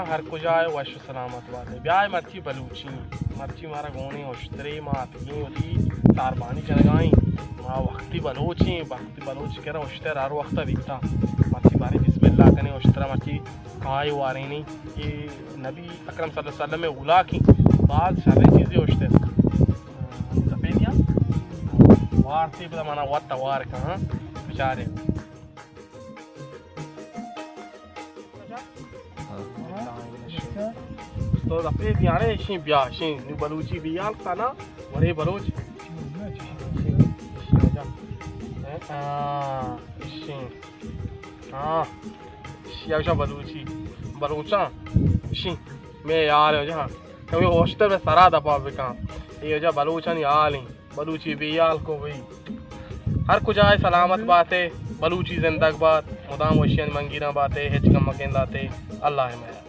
ہر کجا ئے وش و سلامت بات ئے۔ بیا ئے مرچی بلوچی، مرچی مارا گون ایں اشترے، ما اتکیں وتی ساربانی کنگا ایں۔ ما وقتی بلوچ ایں، وقتی بلوچ کرا اشتر ہر وقتا بیتا۔ مرچی باریں بسم اللہ کنیں اشترا، مرچی کائے وارینی۔ اے نبی اکرم صلی اللہ علیہ وسلم ءِ اولاک ایں، باز شریں چیزے اشتر۔ سفیدیاں وارتے پدا منا وت توار کن، ہاں، بچارے۔ تو دفعے دیانے اشیں بیا، اشیں نو بلوچی بیال کنا، ورے بلوچ۔ ہاں، اشیں۔ ہاں، اشی اگشا بلوچی، بلوچاں، اشیں۔ میں یار جہاں، کمی ہوشتر میں سرا دپا بکاں۔ یہ جا بلوچانی حال ہیں۔ بلوچی بیال کو بھئی۔ ہر کجا ئے سلامت بات ئے، بلوچی زندگ بات، مدام وشیانی منگیراں بات ئے، ہچ کم مگندات ئے۔ اللہ حمایت۔